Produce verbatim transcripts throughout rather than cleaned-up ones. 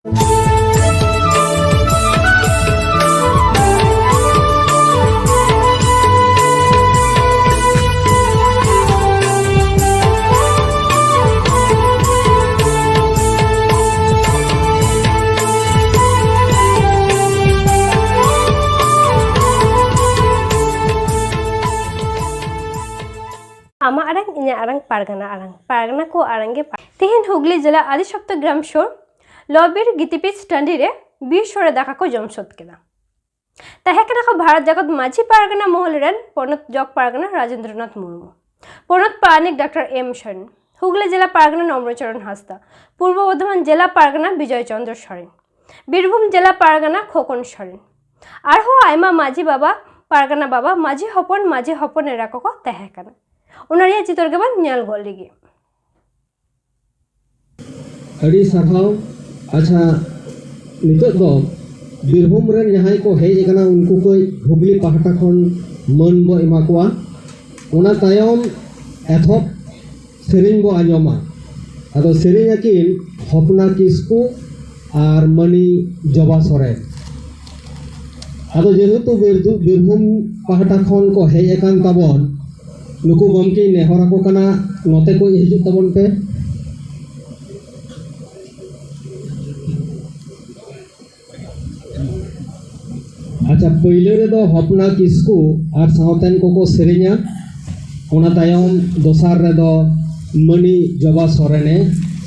ᱟᱢᱟᱜ ᱟᱲᱟᱝ, ᱤᱧᱟᱹᱜ ᱟᱲᱟᱝ, ᱯᱟᱨᱜᱟᱱᱟ ᱟᱲᱟᱝ, ᱯᱟᱨᱜᱟᱱᱟ ᱠᱚ ᱟᱲᱟᱝ ᱜᱮ ᱯᱟᱲ-, ᱛᱮᱦᱮᱧ ᱦᱩᱜᱽᱞᱤ ᱡᱮᱞᱟ ᱟᱫᱤᱥᱚᱠᱛᱚ ᱜᱨᱟᱢ ᱥᱩᱨ ᱞᱚᱵᱤᱨ ᱜᱤᱛᱤᱯᱤᱪ ᱴᱟᱺᱰᱤ ᱨᱮ ᱵᱤᱨ ᱥᱚᱲᱮ ᱫᱟᱠᱟ ᱠᱚ ᱡᱚᱢ ᱥᱟᱹᱛ ᱠᱮᱫᱟ᱾ ᱛᱟᱦᱮᱸ ᱠᱟᱱᱟ ᱠᱚ ᱵᱷᱟᱨᱚᱛ ᱡᱟᱠᱟᱛ ᱢᱟᱹᱡᱷᱤ ᱯᱟᱨᱜᱟᱱᱟ ᱢᱚᱦᱚᱞ ᱨᱮᱱ ᱯᱚᱱᱚᱛ ᱡᱚᱜᱽ ᱯᱟᱨᱜᱟᱱᱟ ᱨᱟᱡᱮᱱᱫᱨᱚᱱᱟᱛᱷ ᱢᱩᱨᱢᱩ, ᱯᱚᱱᱚᱛ ᱯᱟᱨᱟᱱᱤᱠ ᱰᱟᱠᱛᱟᱨ ᱮᱢ ᱥᱚᱨᱮᱱ, ᱦᱩᱜᱽᱞᱤ ᱡᱮᱞᱟ ᱯᱟᱨᱜᱟᱱᱟ ᱱᱚᱢᱨᱚᱪᱚᱨᱚᱱ ᱦᱟᱸᱥᱫᱟ, ᱯᱩᱨᱵᱚ ᱵᱚᱨᱫᱷᱚᱢᱟᱱ ᱡᱮᱞᱟ ᱯᱟᱨᱜᱟᱱᱟ ᱵᱤᱡᱚᱭ ᱪᱚᱱᱫᱨᱚ ᱥᱚᱨᱮᱱ, ᱵᱤᱨᱵᱷᱩᱢ ᱡᱮᱞᱟ ᱯᱟᱨᱜᱟᱱᱟ ᱠᱷᱚᱠᱚᱱ ᱥᱚᱨᱮᱱ, ᱟᱨᱦᱚᱸ ᱟᱭᱢᱟ ᱢᱟᱹᱡᱷᱤ ᱵᱟᱵᱟ, ᱯᱟᱨᱜᱟᱱᱟ ᱵᱟᱵᱟ, ᱢᱟᱹᱡᱷᱤ ᱦᱚᱯᱚᱱ, ᱢᱟᱹᱡᱷᱤ ᱦᱚᱯᱚᱱ ᱮᱨᱟ ᱠᱚᱠᱚ ᱛᱟᱦᱮᱸ ᱠᱟᱱᱟ᱾ ᱚᱱᱟ ᱨᱮᱭᱟᱜ ᱪᱤᱛᱟᱹᱨ ᱜᱮᱵᱚᱱ ᱧᱮᱞ ᱜᱚᱫ ᱞᱮᱜᱮ᱾ ᱟᱹᱰᱤ ᱥᱟᱨᱦᱟᱣ᱾ ᱟᱪᱪᱷᱟ, ᱱᱤᱛᱚᱜ ᱫᱚ ᱵᱤᱨᱵᱷᱩᱢ ᱨᱮᱱ ᱡᱟᱦᱟᱸᱭ ᱠᱚ ᱦᱮᱡ ᱟᱠᱟᱱᱟ, ᱩᱱᱠᱩ ᱠᱟᱹᱡ ᱦᱩᱜᱽᱞᱤ ᱯᱟᱦᱴᱟ ᱠᱷᱚᱱ ᱢᱟᱹᱱ ᱵᱚ ᱮᱢᱟ ᱠᱚᱣᱟ᱾ ᱚᱱᱟ ᱛᱟᱭᱚᱢ ᱮᱛᱚᱦᱚᱵ ᱥᱮᱨᱮᱧ ᱵᱚ ᱟᱸᱡᱚᱢᱟ᱾ ᱟᱫᱚ ᱥᱮᱨᱮᱧ ᱟᱹᱠᱤᱱ ᱦᱚᱯᱱᱟ ᱠᱤᱥᱠᱩ ᱟᱨ ᱢᱟᱹᱱᱤ ᱡᱚᱵᱟ ᱥᱚᱨᱮᱱ᱾ ᱟᱫᱚ ᱡᱮᱦᱮᱛᱩ ᱵᱤᱨᱫᱷᱩ-, ᱵᱤᱨᱵᱷᱩᱢ ᱯᱟᱦᱴᱟ ᱠᱷᱚᱱ ᱠᱚ ᱦᱮᱡ ᱟᱠᱟᱱ ᱛᱟᱵᱚᱱ, ᱱᱩᱠᱩ ᱜᱚᱢᱠᱮᱧ ᱱᱮᱦᱚᱨ ᱟᱠᱚ ᱠᱟᱱᱟ, ᱱᱚᱛᱮ ᱠᱚ ᱦᱤᱡᱩᱜ ᱛᱟᱵᱚᱱ ᱯᱮ᱾ ᱟᱪᱪᱷᱟ, ᱯᱳᱭᱞᱳ ᱨᱮᱫᱚ ᱦᱚᱯᱱᱟ ᱠᱤᱥᱠᱩ ᱟᱨ ᱥᱟᱶᱛᱮᱱ ᱠᱚᱠᱚ ᱥᱮᱨᱮᱧᱟ, ᱚᱱᱟ ᱛᱟᱭᱚᱢ ᱫᱚᱥᱟᱨ ᱨᱮᱫᱚ ᱢᱟᱹᱱᱤ ᱡᱚᱵᱟ ᱥᱚᱨᱮᱱᱮ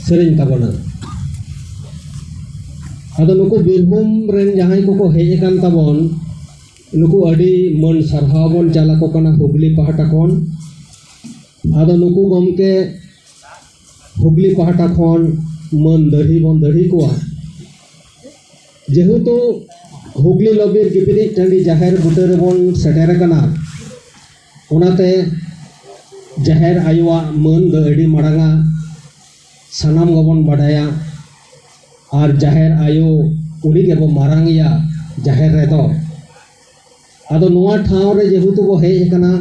ᱥᱮᱨᱮᱧ ᱛᱟᱵᱚᱱᱟ᱾ ᱟᱫᱚ ᱱᱩᱠᱩ ᱵᱤᱨᱵᱷᱩᱢ ᱨᱮᱱ ᱡᱟᱦᱟᱸᱭ ᱠᱚᱠᱚ ᱦᱮᱡ ᱟᱠᱟᱱ ᱛᱟᱵᱚᱱ, ᱱᱩᱠᱩ ᱟᱹᱰᱤ ᱢᱟᱹᱱ ᱥᱟᱨᱦᱟᱣ ᱵᱚᱱ ᱪᱟᱞ ᱟᱠᱚ ᱠᱟᱱᱟ ᱦᱩᱜᱽᱞᱤ ᱯᱟᱦᱴᱟ ᱠᱷᱚᱱ᱾ ᱟᱫᱚ ᱱᱩᱠᱩ ᱜᱚᱢᱠᱮ ᱦᱩᱜᱽᱞᱤ ᱯᱟᱦᱴᱟ ᱠᱷᱚᱱ ᱢᱟᱹᱱ ᱫᱟᱹᱲᱦᱤ ᱵᱚᱱ ᱫᱟᱹᱲᱦᱤ ᱠᱚᱣᱟ᱾ ᱡᱮᱦᱮᱛᱩ ᱦᱩᱜᱽᱞᱤ ᱞᱚᱵᱤᱨ ᱜᱤᱯᱤᱞᱤᱡ ᱴᱟᱺᱰᱤ ᱡᱟᱦᱮᱨ ᱵᱩᱴᱟᱹ ᱨᱮᱵᱚᱱ ᱥᱮᱴᱮᱨ ᱟᱠᱟᱱᱟ, ᱚᱱᱟᱛᱮ ᱡᱟᱦᱮᱨ ᱟᱭᱳᱣᱟᱜ ᱢᱟᱹᱱ ᱫᱚ ᱟᱹᱰᱤ ᱢᱟᱨᱟᱝᱟ, ᱥᱟᱱᱟᱢ ᱜᱮᱵᱚᱱ ᱵᱟᱰᱟᱭᱟ᱾ ᱟᱨ ᱡᱟᱦᱮᱨ ᱟᱭᱳ, ᱩᱱᱤ ᱜᱮᱵᱚ ᱢᱟᱨᱟᱝ ᱮᱭᱟ ᱡᱟᱦᱮᱨ ᱨᱮᱫᱚ᱾ ᱟᱫᱚ ᱱᱚᱣᱟ ᱴᱷᱟᱶ ᱨᱮ ᱡᱮᱦᱮᱛᱩ ᱵᱚ ᱦᱮᱡ ᱟᱠᱟᱱᱟ,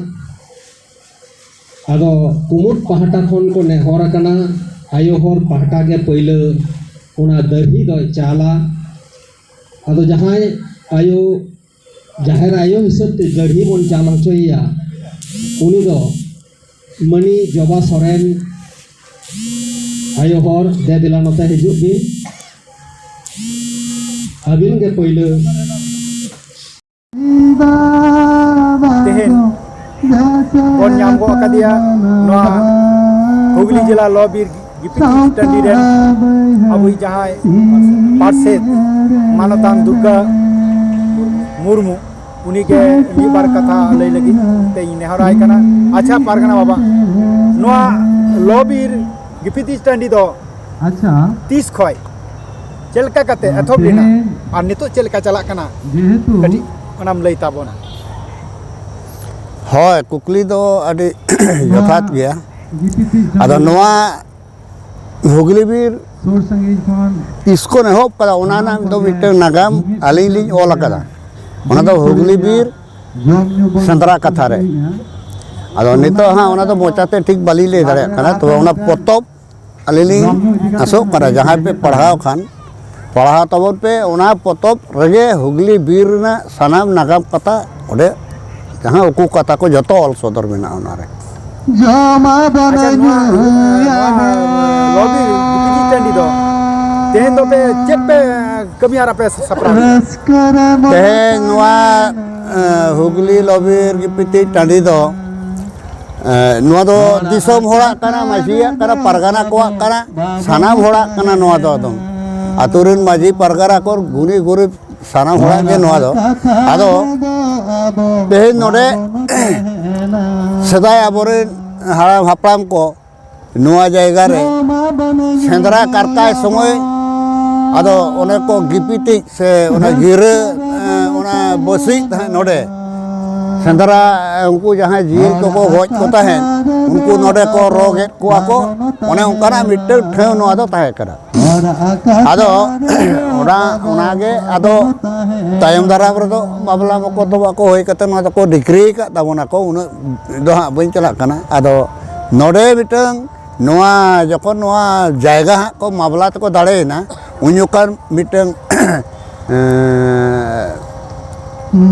ᱟᱫᱚ ᱠᱩᱢᱩᱴ ᱯᱟᱦᱴᱟ ᱠᱷᱚᱱ ᱠᱚ ᱱᱮᱦᱚᱨ ᱟᱠᱟᱱᱟ, ᱟᱭᱳ ᱦᱚᱲ ᱯᱟᱦᱴᱟ ᱜᱮ ᱯᱟᱹᱭᱞᱟᱹ ᱚᱱᱟ ᱫᱟᱹᱦᱤ ᱫᱚᱭ ᱪᱟᱞᱟ᱾ ᱟᱫᱚ ᱡᱟᱦᱟᱸᱭ ᱟᱭᱳ, ᱡᱟᱦᱮᱨ ᱟᱭᱳ ᱦᱤᱥᱟᱹᱵ ᱛᱮ ᱫᱟᱹᱦᱤ ᱵᱚᱱ ᱪᱟᱞ ᱦᱚᱪᱚᱭᱮᱭᱟ, ᱩᱱᱤ ᱫᱚ ᱢᱟᱹᱱᱤ ᱡᱚᱵᱟ ᱥᱚᱨᱮᱱ, ᱟᱭᱳ ᱦᱚᱲ, ᱫᱮ ᱫᱮᱞᱟ ᱱᱚᱛᱮ ᱦᱤᱡᱩᱜ ᱵᱤᱱ᱾ ᱟᱹᱵᱤᱱ ᱜᱮ ᱯᱳᱭᱞᱳ᱾ ᱛᱮᱦᱮᱧ ᱵᱚᱱ ᱧᱟᱢ ᱜᱚᱫ ᱟᱠᱟᱫᱮᱭᱟ ᱱᱚᱣᱟ ᱦᱩᱜᱽᱞᱤ ᱡᱮᱞᱟ ᱞᱚ ᱵᱤᱨ ᱜᱤᱯᱤᱛᱤᱡ ᱴᱟᱺᱰᱤ ᱨᱮᱱ ᱟᱵᱚᱭᱤᱡ ᱡᱟᱦᱟᱸᱭ ᱯᱟᱨᱥᱮᱛ ᱢᱟᱱᱚᱛᱟᱱ ᱫᱩᱨᱜᱟ ᱢᱩᱨᱢᱩ, ᱩᱱᱤᱜᱮ ᱢᱤᱫ ᱵᱟᱨ ᱠᱟᱛᱷᱟ ᱞᱟᱹᱭ ᱞᱟᱹᱜᱤᱫ ᱛᱮᱧ ᱱᱮᱦᱚᱨᱟᱭ ᱠᱟᱱᱟ᱾ ᱟᱪᱪᱷᱟ ᱯᱟᱨᱜᱟᱱᱟ ᱵᱟᱵᱟ, ᱱᱚᱣᱟ ᱞᱚ ᱵᱤᱨ ᱜᱤᱯᱤᱛᱤᱡ ᱴᱟᱺᱰᱤ ᱫᱚ ᱟᱪᱪᱷᱟ, ᱛᱤᱥ ᱠᱷᱚᱡ ᱪᱮᱫ ᱞᱮᱠᱟ ᱠᱟᱛᱮ ᱮᱛᱚᱦᱚᱵ ᱞᱮᱱᱟ ᱛᱮᱦᱮᱧ ᱟᱨ ᱱᱤᱛᱚᱜ ᱪᱮᱫ ᱞᱮᱠᱟ ᱪᱟᱞᱟᱜ ᱠᱟᱱᱟ, ᱡᱮᱦᱮᱛᱩ ᱠᱟᱹᱴᱤᱡ ᱚᱱᱟᱢ ᱞᱟᱹᱭ ᱛᱟᱵᱚᱱᱟ᱾ ᱦᱳᱭ, ᱠᱩᱠᱞᱤ ᱫᱚ ᱟᱹᱰᱤ ᱡᱚᱛᱷᱟᱛ ᱜᱮᱭᱟ᱾ ᱜᱤᱯᱤᱛᱤᱡ ᱟᱫᱚ ᱴᱟᱺᱰᱤ ᱱᱚᱣᱟ ᱦᱩᱜᱽᱞᱤ ᱵᱤᱨ ᱥᱩᱨ ᱥᱟᱺᱜᱤᱧ ᱠᱷᱚᱱ ᱤᱥᱠᱚᱱ ᱮᱦᱚᱵ ᱠᱟᱫᱟ, ᱚᱱᱟ ᱨᱮᱱᱟᱜ ᱫᱚ ᱢᱤᱫᱴᱟᱝ ᱱᱟᱜᱟᱢ ᱟᱹᱞᱤᱧ ᱞᱤᱧ ᱚᱞ ᱟᱠᱟᱫᱟ᱾ ᱚᱱᱟ ᱫᱚ ᱦᱩᱜᱽᱞᱤ ᱵᱤᱨ ᱡᱚᱢ ᱧᱩ ᱵᱚᱱ ᱥᱮᱸᱫᱽᱨᱟ ᱠᱟᱛᱷᱟ ᱨᱮ᱾ ᱨᱤᱠᱟᱹᱭᱮᱫᱼᱟ᱾ ᱟᱫᱚ ᱱᱤᱛᱚᱜ ᱦᱟᱸᱜ ᱚᱱᱟ ᱫᱚ ᱢᱚᱪᱟᱛᱮ ᱴᱷᱤᱠ ᱵᱟᱹᱞᱤᱧ ᱞᱟᱹᱭ ᱫᱟᱲᱮᱭᱟᱜ ᱠᱟᱱᱟ, ᱛᱚᱵᱮ ᱚᱱᱟ ᱯᱚᱛᱚᱵ ᱟᱹᱞᱤᱧ ᱞᱤᱧ ᱟᱥᱚᱜ ᱠᱟᱱᱟ, ᱡᱟᱦᱟᱸᱭ ᱯᱮ ᱯᱟᱲᱦᱟᱣ ᱠᱷᱟᱱ, ᱯᱟᱲᱦᱟᱣ ᱛᱟᱵᱚᱱ ᱯᱮ᱾ ᱚᱱᱟ ᱯᱚᱛᱚᱵ ᱨᱮᱜᱮ ᱦᱩᱜᱽᱞᱤ ᱵᱤᱨ ᱨᱮᱱᱟᱜ ᱥᱟᱱᱟᱢ ᱱᱟᱜᱟᱢ ᱠᱟᱛᱷᱟ ᱚᱸᱰᱮ, ᱡᱟᱦᱟᱸ ᱩᱠᱩ ᱠᱟᱛᱷᱟ ᱠᱚ ᱡᱚᱛᱚ ᱚᱞ ᱥᱚᱫᱚᱨ ᱢᱮᱱᱟᱜᱼᱟ ᱚᱱᱟᱨᱮ᱾ ᱟᱪᱪᱷᱟ, ᱱᱚᱣᱟ, ᱱᱚᱣᱟ ᱞᱚ ᱵᱤᱨ ᱜᱤᱯᱤᱛᱤᱡ ᱴᱟᱺᱰᱤ ᱫᱚ ᱛᱮᱦᱮᱧ ᱫᱚ ᱯᱮ ᱪᱮᱫ ᱯᱮ ᱠᱟᱹᱢᱤ ᱦᱚᱨᱟ ᱯᱮ ᱥᱟᱯᱲᱟᱣ ᱞᱮᱫᱟ? ᱛᱮᱦᱮᱧ ᱱᱚᱣᱟ, ᱮ, ᱦᱩᱜᱽᱞᱤ ᱞᱚ ᱵᱤᱨ ᱜᱤᱯᱤᱛᱤᱡ ᱴᱟᱺᱰᱤ ᱫᱚ, ᱮ, ᱱᱚᱣᱟ ᱫᱚ ᱫᱤᱥᱚᱢ ᱦᱚᱲᱟᱜ ᱠᱟᱱᱟ, ᱢᱟᱹᱡᱷᱤᱭᱟᱜ ᱠᱟᱱᱟ, ᱯᱟᱨᱜᱟᱱᱟ ᱠᱚᱣᱟᱜ ᱠᱟᱱᱟ, ᱥᱟᱱᱟᱢ ᱦᱚᱲᱟᱜ ᱠᱟᱱᱟ ᱱᱚᱣᱟ ᱫᱚ᱾ ᱮᱠᱫᱚᱢ ᱟᱛᱳ ᱨᱮᱱ ᱢᱟᱹᱡᱷᱤ, ᱯᱟᱨᱜᱟᱱᱟ ᱠᱚ, ᱜᱩᱱᱤ ᱜᱩᱨᱤᱵ ᱥᱟᱱᱟᱢ ᱦᱚᱲᱟᱜ ᱜᱮ ᱱᱚᱣᱟ ᱫᱚ᱾ ᱟᱫᱚ ᱛᱮᱦᱮᱧ ᱱᱚᱰᱮ ᱥᱮᱫᱟᱭ ᱟᱵᱚᱨᱮᱱ ᱦᱟᱲᱟᱢ ᱦᱟᱯᱲᱟᱢ ᱠᱚ ᱱᱚᱣᱟ ᱡᱟᱭᱜᱟ ᱨᱮ ᱥᱮᱸᱫᱽᱨᱟ ᱠᱟᱨᱠᱟᱭ ᱥᱚᱢᱚᱭ ᱟᱫᱚ ᱚᱱᱮ ᱠᱚ ᱜᱤᱯᱤᱛᱤᱡ ᱥᱮ ᱚᱱᱟ ᱜᱤᱨᱟᱹ, ᱮ, ᱚᱱᱟ ᱵᱟᱹᱥᱤᱡ ᱛᱟᱦᱮᱸᱫ ᱱᱚᱰᱮ᱾ ᱥᱮᱸᱫᱽᱨᱟ, ᱮ, ᱩᱱᱠᱩ ᱡᱟᱦᱟᱸᱭ ᱡᱤᱭᱟᱹᱞᱤ ᱠᱚᱠᱚ ᱜᱚᱡ ᱠᱚ ᱛᱟᱦᱮᱸᱫ, ᱩᱱᱠᱩ ᱱᱚᱰᱮ ᱠᱚ ᱨᱚᱜᱮᱫ ᱠᱚᱣᱟ ᱠᱚ᱾ ᱚᱱᱮ ᱚᱱᱠᱟᱱᱟᱜ ᱢᱤᱫᱴᱟᱝ ᱴᱷᱟᱶ ᱱᱚᱣᱟ ᱫᱚ ᱛᱟᱦᱮᱸ ᱠᱟᱱᱟ᱾ ᱟᱫᱚ ᱚᱱᱟ, ᱚᱱᱟᱜᱮ ᱟᱫᱚ ᱛᱟᱭᱚᱢ ᱫᱟᱨᱟᱢ ᱨᱮᱫᱚ ᱢᱟᱢᱞᱟ ᱢᱚᱠᱚᱫᱫᱚᱢᱟ ᱠᱚ ᱦᱩᱭ ᱠᱟᱛᱮ ᱱᱚᱣᱟ ᱫᱚᱠᱚ ᱰᱤᱠᱨᱤ ᱟᱠᱟᱫ ᱛᱟᱵᱚᱱᱟ ᱠᱚ, ᱩᱱᱟᱹᱜ ᱫᱚ ᱦᱟᱸᱜ ᱵᱟᱹᱧ ᱪᱟᱞᱟᱜ ᱠᱟᱱᱟ᱾ ᱟᱫᱚ ᱱᱚᱰᱮ ᱢᱤᱫᱴᱟᱝ ᱱᱚᱣᱟ ᱡᱚᱠᱷᱚᱱ ᱱᱚᱣᱟ ᱡᱟᱭᱜᱟ ᱦᱟᱸᱜ ᱠᱚ ᱢᱟᱢᱞᱟ ᱛᱮᱠᱚ ᱫᱟᱲᱮᱭᱮᱱᱟ, ᱩᱱ ᱡᱚᱠᱷᱚᱱ ᱢᱤᱫᱴᱟᱝ, ᱮᱸ,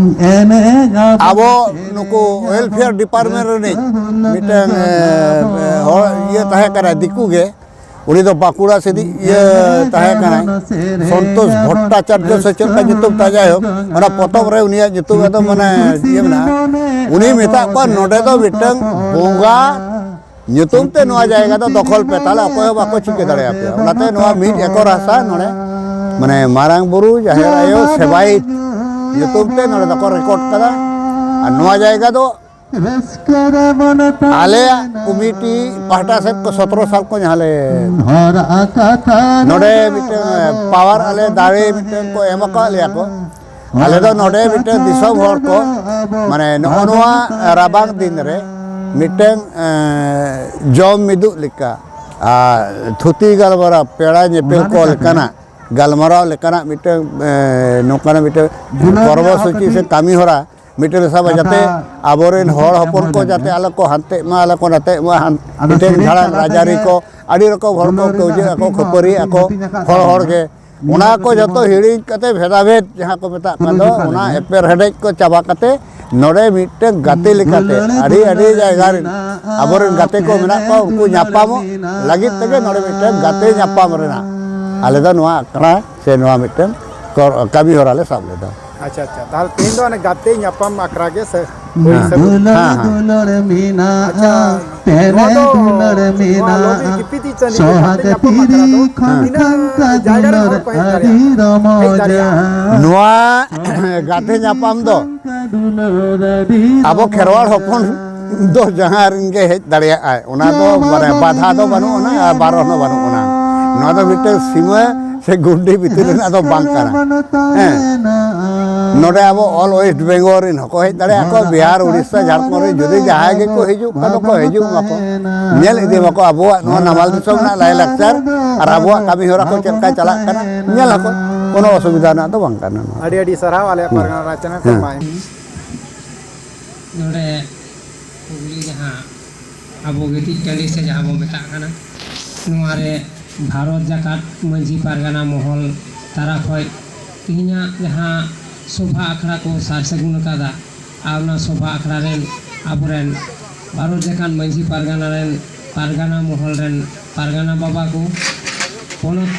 ᱟᱵᱚ ᱱᱩᱠᱩ welfare department ᱨᱤᱱᱤᱡ ᱢᱤᱫᱴᱟᱝ, ᱮᱸ, ᱦᱚᱲ ᱤᱭᱟᱹ ᱛᱟᱦᱮᱸ ᱠᱟᱱᱟᱭ, ᱫᱤᱠᱩ ᱜᱮ᱾ ᱩᱱᱤ ᱫᱚ ᱵᱟᱸᱠᱩᱲᱟ ᱥᱮᱫᱤᱡ ᱤᱭᱟᱹ ᱛᱟᱦᱮᱸ ᱠᱟᱱᱟᱭ, ᱥᱚᱱᱛᱳᱥ ᱵᱷᱚᱴᱴᱟᱪᱟᱨᱡᱚ ᱥᱮ ᱪᱮᱫ ᱞᱮᱠᱟ ᱧᱩᱛᱩᱢ ᱛᱟᱭ, ᱡᱟᱭᱦᱳᱠ, ᱚᱱᱟ ᱯᱚᱛᱚᱵ ᱨᱮ ᱩᱱᱤᱭᱟᱜ ᱧᱩᱛᱩᱢ ᱮᱠᱫᱚᱢ ᱢᱟᱱᱮ ᱤᱭᱟᱹ ᱢᱮᱱᱟᱜᱼᱟ᱾ ᱩᱱᱤ ᱢᱮᱛᱟᱜ ᱠᱚᱣᱟ, ᱱᱚᱰᱮ ᱫᱚ ᱢᱤᱫᱴᱟᱝ ᱵᱚᱸᱜᱟ ᱧᱩᱛᱩᱢ ᱛᱮ ᱱᱚᱣᱟ ᱡᱟᱭᱜᱟ ᱫᱚ ᱫᱚᱠᱷᱚᱞ ᱯᱮ, ᱛᱟᱦᱞᱮ ᱚᱠᱚᱭ ᱦᱚᱸ ᱵᱟᱠᱚ ᱪᱤᱠᱟᱹ ᱫᱟᱲᱮᱭᱟᱯᱮᱭᱟ᱾ ᱚᱱᱟᱛᱮ ᱱᱚᱣᱟ ᱢᱤᱫ ᱮᱠᱚᱨ ᱦᱟᱥᱟ ᱱᱚᱰᱮ, ᱢᱟᱱᱮ, ᱢᱟᱨᱟᱝ ᱵᱩᱨᱩ, ᱡᱟᱦᱮᱨ ᱟᱭᱳ, ᱥᱮᱵᱟᱭᱤᱛ ᱧᱩᱛᱩᱢ ᱛᱮ ᱱᱚᱰᱮ ᱫᱚᱠᱚ ᱨᱮᱠᱚᱨᱰ ᱠᱟᱫᱟ᱾ ᱟᱨ ᱱᱚᱣᱟ ᱡᱟᱭᱜᱟ ᱫᱚ ᱟᱞᱮᱭᱟᱜ ᱠᱚᱢᱤᱴᱤ ᱯᱟᱦᱴᱟ ᱥᱮᱫ ᱠᱚ ᱥᱚᱛᱨᱚ ᱥᱟᱞ ᱠᱚ ᱡᱟᱦᱟᱸ ᱞᱮ ᱱᱚᱰᱮ ᱢᱤᱫᱴᱟᱝ ᱯᱟᱣᱟᱨ ᱟᱞᱮ ᱫᱟᱲᱮ ᱢᱤᱫᱴᱟᱝ ᱠᱚ ᱮᱢ ᱟᱠᱟᱫ ᱞᱮᱭᱟ ᱠᱚ᱾ ᱟᱞᱮ ᱫᱚ ᱱᱚᱰᱮ ᱢᱤᱫᱴᱟᱝ ᱫᱤᱥᱚᱢ ᱦᱚᱲ ᱠᱚ, ᱢᱟᱱᱮ, ᱱᱚᱜᱼᱚ ᱱᱚᱣᱟ ᱨᱟᱵᱟᱝ ᱫᱤᱱ ᱨᱮ ᱢᱤᱫᱴᱟᱝ, ᱮᱸ, ᱡᱚᱢ ᱢᱤᱫᱩᱜ ᱞᱮᱠᱟ ᱟᱨ ᱛᱷᱩᱛᱤ ᱜᱟᱞᱢᱟᱨᱟᱣ, ᱯᱮᱲᱟ ᱧᱮᱯᱮᱞ ᱠᱚ ᱞᱮᱠᱟᱱᱟᱜ, ᱜᱟᱞᱢᱟᱨᱟᱣ ᱞᱮᱠᱟᱱᱟᱜ ᱢᱤᱫᱴᱟᱝ, ᱮᱸ, ᱱᱚᱝᱠᱟᱱᱟᱜ ᱢᱤᱫᱴᱟᱝ ᱠᱚᱨᱢᱚᱥᱩᱪᱤ ᱥᱮ ᱠᱟᱹᱢᱤ ᱦᱚᱨᱟ ᱢᱤᱫᱴᱮᱱ ᱥᱟᱵᱟ, ᱡᱟᱛᱮ ᱟᱵᱚᱨᱮᱱ ᱦᱚᱲ ᱦᱚᱯᱚᱱ ᱠᱚ ᱡᱟᱛᱮ ᱟᱞᱚ ᱠᱚ ᱦᱟᱱᱛᱮᱜ ᱢᱟ, ᱟᱞᱚ ᱠᱚ ᱱᱟᱛᱮᱜ ᱢᱟ, ᱦᱟᱱ-, ᱢᱤᱫᱴᱮᱱ ᱡᱷᱟᱲᱟᱝ ᱨᱟᱡᱽᱟᱹᱨᱤ ᱠᱚ ᱟᱹᱰᱤ ᱨᱚᱠᱚᱢ ᱦᱚᱲ ᱠᱚ ᱠᱟᱹᱣᱡᱟᱹᱜ ᱟᱠᱚ, ᱠᱷᱟᱹᱯᱟᱹᱨᱤᱜ ᱟᱠᱚ ᱦᱚᱲ ᱦᱚᱲ ᱜᱮ᱾ ᱚᱱᱟ ᱠᱚ ᱡᱚᱛᱚ ᱦᱤᱲᱤᱧ ᱠᱟᱛᱮ, ᱵᱷᱮᱫᱟᱵᱷᱮᱫ ᱡᱟᱦᱟᱸ ᱠᱚ ᱢᱮᱛᱟᱜ ᱠᱟᱱ ᱫᱚ, ᱚᱱᱟ ᱮᱯᱮᱨ ᱦᱮᱰᱮᱡ ᱠᱚ ᱪᱟᱵᱟ ᱠᱟᱛᱮ ᱱᱚᱰᱮ ᱢᱤᱫᱴᱮᱱ ᱜᱟᱛᱮ ᱞᱮᱠᱟᱛᱮ ᱟᱹᱰᱤ ᱟᱹᱰᱤ ᱡᱟᱭᱜᱟ ᱨᱮᱱ ᱟᱵᱚᱨᱮᱱ ᱜᱟᱛᱮ ᱠᱚ ᱢᱮᱱᱟᱜ ᱠᱚᱣᱟ, ᱩᱱᱠᱩ ᱧᱟᱯᱟᱢᱚᱜ ᱞᱟᱹᱜᱤᱫ ᱛᱮᱜᱮ ᱱᱚᱰᱮ ᱢᱤᱫᱴᱮᱱ ᱜᱟᱛᱮ ᱧᱟᱯᱟᱢ ᱨᱮᱱᱟᱜ ᱟᱞᱮ ᱫᱚ ᱱᱚᱣᱟ ᱟᱠᱷᱲᱟ ᱥᱮ ᱱᱚᱣᱟ ᱢᱤᱫᱴᱮᱱ ᱠᱚᱨ-, ᱠᱟᱹᱢᱤ ᱦᱚᱨᱟ ᱞᱮ ᱥᱟᱵ ᱞᱮᱫᱟ᱾ ᱟᱪᱪᱷᱟ, ᱟᱪᱪᱷᱟ, ᱛᱟᱦᱞᱮ ᱛᱮᱦᱮᱧ ᱫᱚ ᱚᱱᱮ ᱜᱟᱛᱮ ᱧᱟᱯᱟᱢ ᱟᱠᱷᱲᱟ ᱜᱮ ᱥᱮ ᱦᱩᱭ ᱦᱮᱸ᱾ ᱥᱟᱹᱜᱩᱱ᱾ ᱦᱮᱸ, ᱦᱮᱸ᱾ ᱟᱪᱪᱷᱟ, ᱱᱚᱣᱟ ᱫᱚ, ᱱᱚᱣᱟ ᱞᱚᱵᱤ ᱜᱤᱯᱤᱛᱤ ᱪᱟᱸᱫᱤ ᱜᱮ ᱜᱟᱛᱮ ᱧᱟᱯᱟᱢ ᱟᱠᱷᱲᱟ ᱫᱚ ᱦᱮᱸ᱾ ᱛᱤᱱᱟᱹᱜ ᱡᱟᱭᱜᱟ ᱨᱮᱱ ᱦᱚᱲ ᱠᱚ ᱦᱮᱡ ᱫᱟᱲᱮᱭᱟᱜᱼᱟ? ᱦᱮᱡ ᱫᱟᱲᱮᱭᱟᱜᱼᱟ᱾ ᱱᱚᱣᱟ ᱜᱟᱛᱮ ᱧᱟᱯᱟᱢ ᱫᱚ ᱟᱵᱚ ᱠᱷᱮᱨᱣᱟᱲ ᱦᱚᱯᱚᱱ ᱫᱚ ᱡᱟᱦᱟᱸ ᱨᱮᱱ ᱜᱮ ᱦᱮᱡ ᱫᱟᱲᱮᱭᱟᱜᱼᱟᱭ, ᱚᱱᱟ ᱫᱚ ᱢᱟᱱᱮ ᱵᱟᱫᱷᱟ ᱫᱚ ᱵᱟᱹᱱᱩᱜ ᱟᱱᱟ ᱟᱨ ᱵᱟᱨᱚᱱ ᱦᱚᱸ ᱵᱟᱹᱱᱩᱜ ᱟᱱᱟ᱾ ᱱᱚᱣᱟ ᱫᱚ ᱢᱤᱫᱴᱟᱝ ᱥᱤᱢᱟᱹ ᱥᱮ ᱜᱩᱱᱰᱤ ᱵᱷᱤᱛᱤᱨ ᱨᱮᱱᱟᱜ ᱫᱚ ᱵᱟᱝ ᱠᱟᱱᱟ᱾ ᱦᱮᱸ, ᱱᱚᱰᱮ ᱟᱵᱚ all West Bengal ᱨᱮᱱ ᱦᱚᱸᱠᱚ ᱦᱮᱡ ᱫᱟᱲᱮᱭᱟᱜᱼᱟ ᱠᱚ, ᱵᱤᱦᱟᱨ, ᱩᱲᱤᱥᱥᱟ, ᱡᱷᱟᱲᱠᱷᱚᱸᱰ ᱨᱮ ᱡᱩᱫᱤ ᱡᱟᱦᱟᱸᱭ ᱜᱮᱠᱚ ᱦᱤᱡᱩᱜ ᱠᱷᱟᱱ ᱫᱚᱠᱚ ᱦᱤᱡᱩᱜ ᱢᱟᱠᱚ, ᱧᱮᱞ ᱤᱫᱤ ᱢᱟᱠᱚ ᱟᱵᱚᱣᱟᱜ ᱱᱚᱣᱟ ᱱᱟᱢᱟᱞ ᱫᱤᱥᱚᱢ ᱨᱮᱱᱟᱜ ᱞᱟᱭᱼᱞᱟᱠᱪᱟᱨ ᱟᱨ ᱟᱵᱚᱣᱟᱜ ᱠᱟᱹᱢᱤ ᱦᱚᱨᱟ ᱠᱚ ᱪᱮᱫ ᱞᱮᱠᱟ ᱪᱟᱞᱟᱜ ᱠᱟᱱᱟ, ᱧᱮᱞ ᱟᱠᱚ, ᱠᱳᱱᱳ ᱚᱥᱩᱵᱤᱫᱷᱟ ᱨᱮᱱᱟᱜ ᱫᱚ ᱵᱟᱝ ᱠᱟᱱᱟ ᱱᱚᱣᱟ᱾ ᱟᱹᱰᱤ ᱟᱹᱰᱤ ᱥᱟᱨᱦᱟᱣ ᱟᱞᱮᱭᱟᱜ ᱦᱮᱸ᱾ ᱯᱟᱨᱜᱟᱱᱟ ᱨᱟᱡᱽ ᱪᱮᱱᱮᱞ ᱛᱮ ᱦᱮᱸ᱾ ᱢᱟ᱾ ᱱᱚᱰᱮ ᱦᱩᱜᱽᱞᱤ ᱡᱟᱦᱟᱸ ᱟᱵᱚ ᱜᱤᱛᱤᱡ ᱴᱟᱺᱰᱤ ᱥᱮ ᱡᱟᱦᱟᱸ ᱵᱚ ᱢᱮᱛᱟᱜ ᱠᱟᱱᱟ, ᱱᱚᱣᱟ ᱨᱮ ᱵᱷᱟᱨᱚᱛ ᱡᱟᱠᱟᱛ ᱢᱟᱹᱡᱷᱤ ᱯᱟᱨᱜᱟᱱᱟ ᱢᱚᱦᱚᱞ ᱛᱟᱨᱟ ᱠᱷᱚᱱ ᱛᱮᱦᱮᱧᱟᱜ ᱡᱟᱦᱟᱸ ᱥᱚᱵᱷᱟ ᱟᱠᱷᱲᱟ ᱠᱚ ᱥᱟᱨ ᱥᱟᱹᱜᱩᱱ ᱟᱠᱟᱫᱟ, ᱟᱨ ᱚᱱᱟ ᱥᱚᱵᱷᱟ ᱟᱠᱷᱲᱟ ᱨᱮᱱ ᱟᱵᱚᱨᱮᱱ ᱵᱷᱟᱨᱚᱛ ᱡᱟᱠᱟᱛ ᱢᱟᱹᱡᱷᱤ ᱯᱟᱨᱜᱟᱱᱟ ᱨᱮᱱ ᱯᱟᱨᱜᱟᱱᱟ ᱢᱚᱦᱚᱞ ᱨᱮᱱ ᱯᱟᱨᱜᱟᱱᱟ ᱵᱟᱵᱟ ᱠᱚ, ᱯᱚᱱᱚᱛ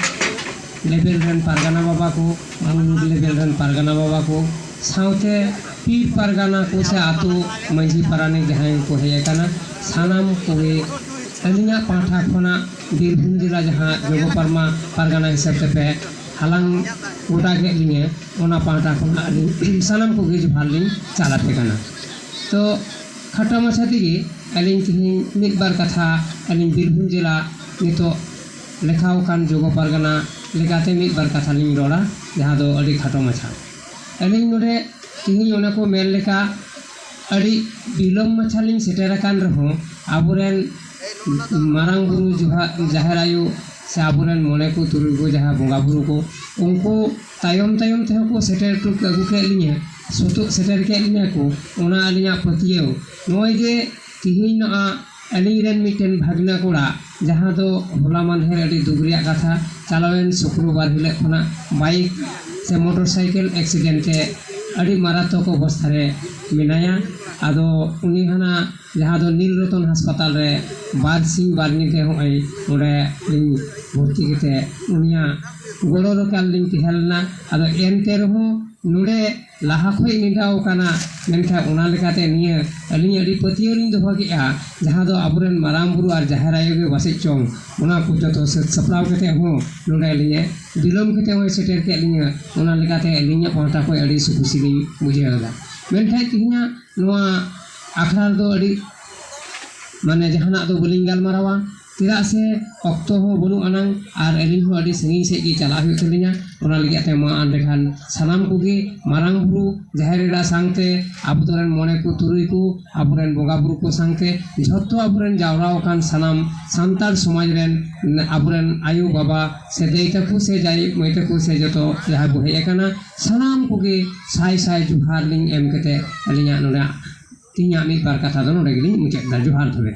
ᱞᱮᱵᱮᱞ ᱨᱮᱱ ᱯᱟᱨᱜᱟᱱᱟ ᱵᱟᱵᱟ ᱠᱚ, ᱢᱩᱞᱩᱠ ᱞᱮᱵᱮᱞ ᱨᱮᱱ ᱯᱟᱨᱜᱟᱱᱟ ᱵᱟᱵᱟ ᱠᱚ, ᱥᱟᱶᱛᱮ ᱯᱤᱲ ᱯᱟᱨᱜᱟᱱᱟ ᱠᱚ ᱥᱮ ᱟᱛᱳ ᱢᱟᱹᱡᱷᱤ ᱯᱟᱨᱟᱱᱤᱠ ᱡᱟᱦᱟᱸᱭ ᱠᱚ ᱦᱮᱡ ᱟᱠᱟᱱᱟ, ᱥᱟᱱᱟᱢ ᱠᱚᱜᱮ ᱟᱹᱞᱤᱧᱟᱜ ᱯᱟᱦᱴᱟ ᱠᱷᱚᱱᱟᱜ ᱵᱤᱨᱵᱷᱩᱢ ᱡᱮᱞᱟ ᱡᱟᱦᱟᱸ ᱡᱚᱜᱚ ᱯᱟᱨᱢᱟ ᱯᱟᱨᱜᱟᱱᱟ ᱦᱤᱥᱟᱹᱵ ᱛᱮᱯᱮ ᱦᱟᱞᱟᱝ ᱜᱚᱴᱟ ᱠᱮᱫ ᱞᱤᱧᱟᱹ, ᱚᱱᱟ ᱯᱟᱦᱴᱟ ᱠᱷᱚᱱᱟᱜ ᱟᱹᱞᱤᱧ ᱥᱟᱱᱟᱢ ᱠᱚᱜᱮ ᱡᱚᱦᱟᱨ ᱞᱤᱧ ᱪᱟᱞ ᱟᱯᱮ ᱠᱟᱱᱟ᱾ ᱛᱚ ᱠᱷᱟᱴᱚ ᱢᱟᱪᱷᱟ ᱛᱮᱜᱮ ᱟᱹᱞᱤᱧ ᱛᱮᱦᱮᱧ ᱢᱤᱫ ᱵᱟᱨ ᱠᱟᱛᱷᱟ ᱟᱹᱞᱤᱧ ᱵᱤᱨᱵᱷᱩᱢ ᱡᱮᱞᱟ ᱱᱤᱛᱚᱜ ᱞᱮᱠᱷᱟᱣ ᱟᱠᱟᱱ ᱡᱚᱜᱚ ᱯᱟᱨᱜᱟᱱᱟ ᱞᱮᱠᱟᱛᱮ ᱢᱤᱫ ᱵᱟᱨ ᱠᱟᱛᱷᱟ ᱞᱤᱧ ᱨᱚᱲᱟ, ᱡᱟᱦᱟᱸ ᱫᱚ ᱟᱹᱰᱤ ᱠᱷᱟᱴᱚ ᱢᱟᱪᱷᱟ᱾ ᱟᱹᱞᱤᱧ ᱱᱚᱰᱮ ᱛᱮᱦᱮᱧ ᱚᱱᱮ ᱠᱚ ᱢᱮᱱ ᱞᱮᱠᱟ ᱟᱹᱰᱤ ᱵᱤᱞᱚᱢ ᱢᱟᱪᱷᱟ ᱞᱤᱧ ᱥᱮᱴᱮᱨ ᱟᱠᱟᱱ ᱨᱮᱦᱚᱸ ᱟᱵᱚᱨᱮᱱ ᱢᱟᱨᱟᱝ ᱵᱩᱨᱩ ᱡᱚᱦᱟ-, ᱡᱟᱦᱮᱨ ᱟᱭᱳ ᱥᱮ ᱟᱵᱚᱨᱮᱱ ᱢᱚᱬᱮ ᱠᱚ ᱛᱩᱨᱩᱭ ᱠᱚ ᱡᱟᱦᱟᱸ ᱵᱚᱸᱜᱟ ᱵᱩᱨᱩ ᱠᱚ, ᱩᱱᱠᱩ ᱛᱟᱭᱚᱢ ᱛᱟᱭᱚᱢ ᱛᱮᱦᱚᱸ ᱠᱚ ᱥᱮᱴᱮᱨ ᱦᱚᱴᱚ ᱟᱹᱜᱩ ᱠᱮᱫ ᱞᱤᱧᱟᱹ, ᱥᱩᱛᱩᱜ ᱥᱮᱴᱮᱨ ᱠᱮᱫ ᱞᱤᱧᱟᱹ ᱠᱚ, ᱚᱱᱟ ᱟᱹᱞᱤᱧᱟᱜ ᱯᱟᱹᱛᱭᱟᱹᱣ᱾ ᱱᱚᱜᱼᱚᱭ ᱡᱮ ᱛᱮᱦᱮᱧ ᱱᱚᱣᱟ ᱟᱹᱞᱤᱧ ᱨᱮᱱ ᱢᱤᱫᱴᱮᱱ ᱵᱷᱟᱹᱜᱽᱱᱟᱹ ᱠᱚᱲᱟ, ᱡᱟᱦᱟᱸ ᱫᱚ ᱦᱚᱞᱟ ᱢᱟᱫᱷᱮᱨ ᱟᱹᱰᱤ ᱫᱩᱠ ᱨᱮᱭᱟᱜ ᱠᱟᱛᱷᱟ, ᱪᱟᱞᱟᱣᱮᱱ ᱥᱩᱠᱨᱚᱵᱟᱨ ᱦᱤᱞᱳᱜ ᱠᱷᱚᱱᱟᱜ ᱵᱟᱭᱤᱠ ᱥᱮ ᱢᱚᱴᱚᱨ ᱥᱟᱭᱠᱮᱞ ᱮᱠᱥᱤᱰᱮᱱᱴ ᱛᱮ ᱟᱹᱰᱤ ᱢᱟᱨᱟᱛᱢᱚᱠ ᱚᱵᱚᱥᱛᱷᱟ ᱨᱮ ᱢᱮᱱᱟᱭᱟ᱾ ᱟᱫᱚ ᱩᱱᱤ ᱦᱟᱱᱟ ᱡᱟᱦᱟᱸ ᱫᱚ ᱱᱤᱞ ᱨᱚᱛᱚᱱ ᱦᱟᱥᱯᱟᱛᱟᱞ ᱨᱮ ᱵᱟᱨ ᱥᱤᱧ ᱵᱟᱨ ᱧᱤᱫᱟᱹ ᱦᱚᱸᱜᱼᱚᱭ ᱱᱚᱰᱮ ᱞᱤᱧ ᱵᱷᱚᱨᱛᱤ ᱠᱟᱛᱮ ᱩᱱᱤᱭᱟᱜ ᱜᱚᱲᱚ ᱨᱮ ᱠᱟᱞ ᱞᱤᱧ ᱛᱟᱦᱮᱸ ᱞᱮᱱᱟ᱾ ᱟᱫᱚ ᱮᱱᱛᱮ ᱨᱮᱦᱚᱸ ᱱᱚᱰᱮ ᱞᱟᱦᱟ ᱠᱷᱚᱱ ᱱᱮᱰᱟᱣ ᱠᱟᱱᱟ, ᱢᱮᱱᱠᱷᱟᱱ ᱚᱱᱟ ᱞᱮᱠᱟᱛᱮ ᱱᱤᱭᱟᱹ ᱟᱹᱞᱤᱧ ᱟᱹᱰᱤ ᱯᱟᱹᱛᱭᱟᱹᱣ ᱞᱤᱧ ᱫᱚᱦᱚ ᱠᱮᱫᱼᱟ, ᱡᱟᱦᱟᱸ ᱫᱚ ᱟᱵᱚᱨᱮᱱ ᱢᱟᱨᱟᱝ ᱵᱩᱨᱩ ᱟᱨ ᱡᱟᱦᱮᱨ ᱟᱭᱳ ᱜᱮ ᱯᱟᱥᱮᱡ ᱪᱚᱝ ᱚᱱᱟ ᱠᱚ ᱡᱚᱛᱚ ᱥᱟᱹᱛ ᱥᱟᱯᱲᱟᱣ ᱠᱟᱛᱮ ᱦᱚᱸ ᱱᱚᱰᱮ ᱟᱹᱞᱤᱧᱮ ᱵᱤᱞᱚᱢ ᱠᱟᱛᱮ ᱦᱚᱸᱭ ᱥᱮᱴᱮᱨ ᱠᱮᱫ ᱞᱤᱧᱟᱹ᱾ ᱚᱱᱟ ᱞᱮᱠᱟᱛᱮ ᱟᱹᱞᱤᱧᱟᱜ ᱯᱟᱦᱴᱟ ᱠᱷᱚᱱ ᱟᱹᱰᱤ ᱥᱩᱠ ᱠᱩᱥᱤ ᱞᱤᱧ ᱵᱩᱡᱷᱟᱹᱣ ᱮᱫᱟ᱾ ᱢᱮᱱᱠᱷᱟᱱ ᱛᱮᱦᱮᱧᱟᱜ ᱱᱚᱣᱟ ᱟᱠᱷᱲᱟ ᱨᱮᱫᱚ ᱟᱹᱰᱤ ᱢᱟᱱᱮ ᱡᱟᱦᱟᱱᱟᱜ ᱫᱚ ᱵᱟᱹᱞᱤᱧ ᱜᱟᱞᱢᱟᱨᱟᱣᱟ, ᱪᱮᱫᱟᱜ ᱥᱮ ᱚᱠᱛᱚ ᱦᱚᱸ ᱵᱟᱹᱱᱩᱜ ᱟᱱᱟᱝ ᱟᱨ ᱟᱹᱞᱤᱧ ᱦᱚᱸ ᱟᱹᱰᱤ ᱥᱟᱺᱜᱤᱧ ᱥᱮᱫ ᱜᱮ ᱪᱟᱞᱟᱜ ᱦᱩᱭᱩᱜ ᱛᱟᱹᱞᱤᱧᱟ᱾ ᱚᱱᱟ ᱞᱟᱹᱜᱤᱫ ᱛᱮ ᱢᱟ ᱮᱸᱰᱮᱠᱷᱟᱱ ᱥᱟᱱᱟᱢ ᱠᱚᱜᱮ ᱢᱟᱨᱟᱝ ᱵᱩᱨᱩ, ᱡᱟᱦᱮᱨ ᱮᱨᱟ ᱥᱟᱶᱛᱮ ᱟᱵᱚᱨᱮᱱ ᱢᱚᱬᱮ ᱠᱚ ᱛᱩᱨᱩᱭ ᱠᱚ, ᱟᱵᱚᱨᱮᱱ ᱵᱚᱸᱜᱟ ᱵᱩᱨᱩ ᱠᱚ ᱥᱟᱶᱛᱮ ᱡᱷᱚᱛᱚ ᱟᱵᱚᱨᱮᱱ ᱡᱟᱣᱨᱟ ᱟᱠᱟᱱ ᱥᱟᱱᱟᱢ ᱥᱟᱱᱛᱟᱲ ᱥᱚᱢᱟᱡᱽ ᱨᱮᱱ ᱟᱵᱚᱨᱮᱱ ᱟᱭᱳ ᱵᱟᱵᱟ ᱥᱮ ᱫᱟᱹᱭ ᱛᱟᱠᱚ ᱥᱮ ᱡᱟᱭ ᱢᱟᱹᱭ ᱛᱟᱠᱚ ᱥᱮ ᱡᱚᱛᱚ ᱡᱟᱦᱟᱸᱭ ᱵᱚ ᱦᱮᱡ ᱟᱠᱟᱱᱟ, ᱥᱟᱱᱟᱢ ᱠᱚᱜᱮ ᱥᱟᱭ ᱥᱟᱭ ᱡᱚᱦᱟᱨ ᱞᱤᱧ ᱮᱢ ᱠᱟᱛᱮ ᱟᱹᱞᱤᱧᱟᱜ ᱱᱚᱰᱮ ᱛᱮᱦᱮᱧᱟᱜ ᱢᱤᱫ ᱵᱟᱨ ᱠᱟᱛᱷᱟ ᱫᱚ ᱱᱚᱰᱮ ᱜᱮᱞᱤᱧ ᱢᱩᱪᱟᱹᱫ ᱮᱫᱟ᱾ ᱡᱚᱦᱟᱨ ᱛᱚᱵᱮ᱾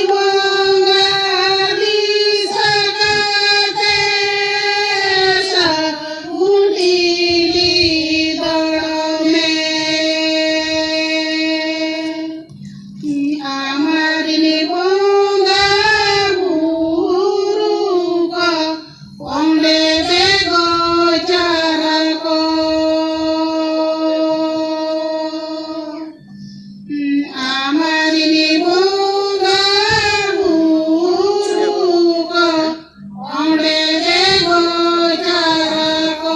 ᱵᱚᱸᱜᱟ ᱫᱤᱥᱟᱹ ᱠᱟᱛᱮ ᱥᱟᱹᱜᱩᱱ ᱴᱷᱤᱞᱤ ᱫᱚᱲᱚᱢᱮ᱾ ᱟᱢᱨᱤᱱ ᱵᱚᱸᱜᱟ ᱵᱩᱨᱩ ᱠᱚ ᱚᱸᱰᱮ ᱫᱮᱜᱚ ᱪᱟᱨᱟ ᱠᱚ᱾ ᱟᱢᱨᱤᱱ ᱵᱚᱸᱜᱟ ᱵᱩᱨᱩ ᱠᱚ ᱚᱸᱰᱮ ᱫᱮᱜᱚ ᱪᱟᱨᱟ ᱠᱚ᱾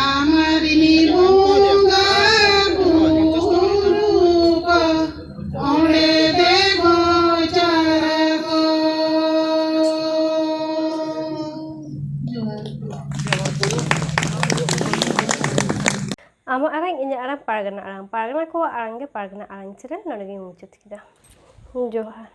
ᱟᱢᱨᱤᱱ ᱵᱚᱸᱜᱟ ᱵᱩᱨᱩ ᱠᱚ ᱚᱸᱰᱮ ᱫᱮᱜᱚ ᱪᱟᱨᱟ ᱠᱚ᱾ ᱡᱚᱦᱟᱨ᱾ ᱟᱢᱟᱜ ᱟᱲᱟᱝ, ᱤᱧᱟᱹᱜ ᱟᱲᱟᱝ, ᱯᱟᱨᱜᱟᱱᱟ ᱟᱲᱟᱝ᱾ ᱯᱟᱨᱜᱟᱱᱟ ᱠᱚᱣᱟᱜ ᱟᱲᱟᱝ ᱜᱮ ᱯᱟᱨᱜᱟᱱᱟ ᱟᱲᱟᱝ ᱪᱮᱱᱮᱞ᱾ ᱱᱚᱰᱮ ᱜᱤᱧ ᱢᱩᱪᱟᱹᱫ ᱠᱮᱫᱟ᱾ ᱡᱚᱦᱟᱨ᱾